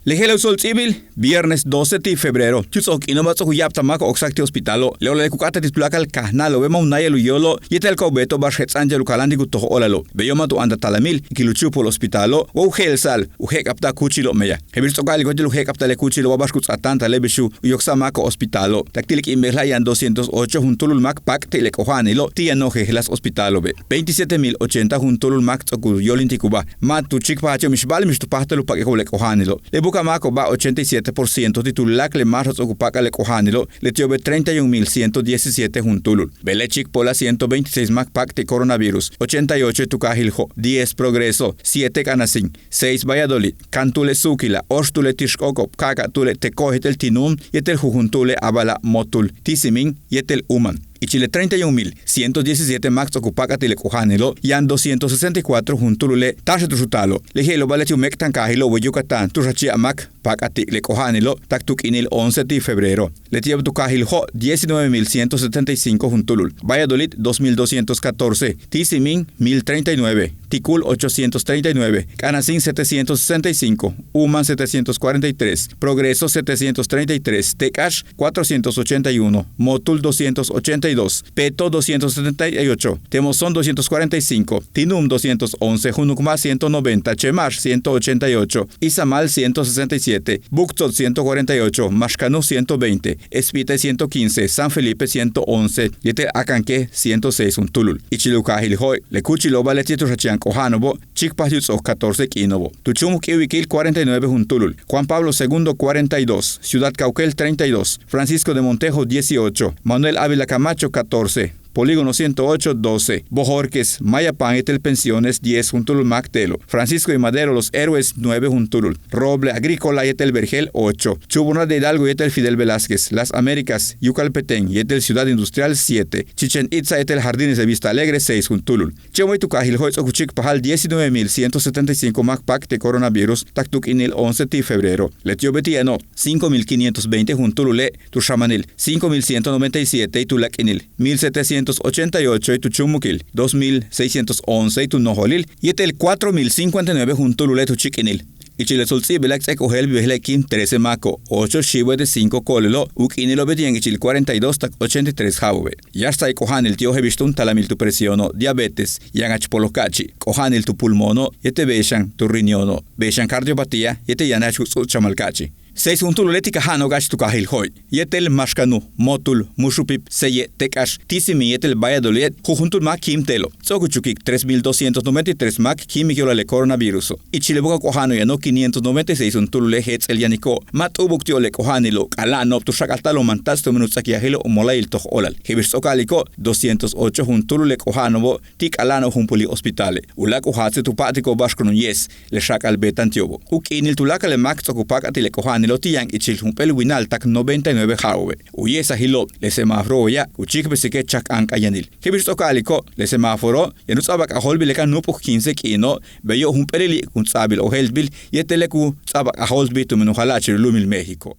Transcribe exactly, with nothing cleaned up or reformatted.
Le je'elo' u tso'ol ts'íibil viernes doce ti' febrero, ti' u ts'o'ok k'iino'oba' ts'o'ok u ya'abtal máako'ob k ojsak'al ti' hospitalo'. Le óolale' ku k'áata'al ti' tuláakal kajnáalo'obe ma' u náayal u yóolo' yéetel ka u beeto'ob ba'ax jets'a'an yéetel u kaláantik u toj óolalo'. Beyo' ma' tu áantaj talamil, ikil u chúupul hospitalo' wa u je'elsa'al u je'ek'abta'al kúuchilo'ob meyaj. Je'el bix ts'o'oka'aliko' yéetel u je'ek'abta'al le kúuchilo'ob wa ba'ax ku ts'aatáantale' bix u yoksa'al máako'ob hospitalo'. Tak ti' le k'iin bejla'e' yaan doscientos ocho juntúulul máak pak'ti' le k'oja'anilo' ti' yano'ob jejeláas hospitalo'obe'. Veintisiete mil ochenta juntúulul máak ts'o'ok u yóolintikuba' ma' tu chíikpajal ti'ob mix ba'ale' mix tu páajtal u pak'iko'ob le k'oja'anilo'. Le buka'aj máako'oba' ochenta y siete por ciento ti' tuláakal le máaxo'ob ts'o'ok u pak'al le k'oja'anilo'. Leti'obe' treinta y un mil ciento diecisiete juntúulul. Bejla'e' chíikpoola' ciento veintiséis máak pak'ti' coronavirus, ochenta y ocho tu kaajil Jo', diez Progreso, siete K'anasín, seis Valladolid, kaan túule' Suukila', óox túule' Tixk'óok'ob, ka'ak'a' túule' Tecó yéetel Tinúum yéetel jujun túule' Abala', Motul, Tisímin yéetel Uman. Ichil le treinta y un mil ciento diecisiete máak ts'o'ok u pak'al ti' le k'oja'anilo' yaan doscientos sesenta y cuatro juntúulule' táaxel tu'ux u taalo'. Le je'elo'oba' leti' u méek'tankaajilo' way Yucatán tu'ux jach ya'ab máak pak'al ti' le k'oja'anilo' tak tu k'iinil once ti' febrero. Leti'ob tu kaajil Jo' diecinueve mil ciento setenta y cinco juntúulul, Valladolid dos mil doscientos catorce, Tisímin mil treinta y nueve, Ticul ochocientos treinta y nueve, K'anasín setecientos sesenta y cinco, Uman setecientos cuarenta y tres, Progreso setecientos treinta y tres, Tec'áax cuatrocientos ochenta y uno, Motul doscientos ochenta y dos, Peto doscientos setenta y ocho, Temozón doscientos cuarenta y cinco, Tinúum doscientos once, Junucmá ciento noventa, Chema'ax ciento ochenta y ocho, Izamal ciento sesenta y siete, Buctot ciento cuarenta y ocho, Maxcanú ciento veinte, Espite ciento quince, San Felipe ciento once yéetel Acanqué ciento seis juntúulul. Ichil u kaajil Jo', le kúuchilo'oba' leti' tu'ux jach yaan k'oja'ano'obo' chíikpajal ti' u ts'o'ok catorce k'iino'obo'. Tu chúum u k'iiwikil cuarenta y nueve juntúulul, Juan Pablo segundo cuarenta y dos, Ciudad Cauquel treinta y dos, Francisco de Montejo dieciocho, Manuel Ávila Camacho catorce, Polígono ciento ocho doce, Bojórquez, Mayapán yéetel Pensiones diez juntúulul máak te'elo', Francisco y Madero Los Héroes nueve juntúulul, Roble Agrícola yéetel Vergel ocho, Chuburná de Hidalgo yéetel Fidel Velázquez, Las Américas, Yucalpetén yéetel Ciudad Industrial siete, Chichén Itzá yéetel Jardines de Vista Alegre seis juntúulul. Chéen way tu kaajil Jo' ts'o'ok u chíikpajal diecinueve mil ciento setenta y cinco máak pak'ti' coronavirus tak tu k'iinil once ti' febrero. Leti'obe' ti' yano'ob cinco mil quinientos veinte juntúulule' tu xamanil, cinco mil ciento noventa y siete y tu láak'inil, mil setecientos ochenta y ocho y tu chúumukil, dos mil seiscientos once y tu nojolil yéetel cuatro mil cincuenta y nueve juntúulule' tu chíik'inil. Ichil le tso'ol ts'íibila' k ts'áaik ojéeltbil bejla'e' k'iin trece máako', ocho xiibo' yéetel cinco ko'olelo', u k'iinilo'obe' ti' yaan ichil cuarenta y dos tak ochenta y tres ja'abo'obe'. Yáax ts'áaik k'oja'anil ti'ob je'el bix túun talamil tu presiono, diabetes, yaan jach poloj ka'achi', k'oja'anil tu pulmono' yéetel bey xan tu riñono', bey xan cardiopatía yéetel yaan jach ku ts'u'uts chamal ka'achi'. Seis juntúulule' ti' kaja'ano'ob ka'ach tu kaajil Jo' yéetel Maxcanú, Motul, Muxupip, Seye', Tec'áax, Tisímin yéetel Valladolid, jujun túul máak kíim te'elo'. Ts'o'ok u chukik tres mil doscientos noventa y tres máak kíimik yo'olal le coronaviruso'. Ichil le buka'aj k'oja'ano'ob yano'ob quinientos noventa y seis juntúulule' jets'el yaniko'ob. Ma' t'u'ubuk ti'ob le k'oja'anilo', k'ala'ano'ob tu xak'alta'al u mantats tumen u ts'akyajilo' mola'ayil toj óolal. Je'el bix ts'o'oka'aliko', doscientos ocho juntúulule' k'oja'ano'obo' ti' k'ala'ano'ob jump'ulik hospitale'. U láak' u jaatse' tu pa'atiko'ob ba'ax kun u ye'es le xak'al beeta'an ti'obo'. U k'iinil tuláakal le máak ts'o'ok u pak'al ti' le k'oja'anilo' ti' yaan ichil jump'éel winal tak noventa y nueve ja'abo'obe'. U ye'esajilo'ob, le semáforo waya' ku chíikpesike' chak k'áank'ayanil. Je'el bix ts'o'oka'aliko', le semáforo yaan u ts'a'abal k'ajóoltbil le ka nu'up'uk quince k'iino', beyo' jump'éelili' ku ts'a'abil ojéeltbil yéetel le ku ts'a'abal k'ajóoltbil tumen u jala'achil u lu'umil Méxiko.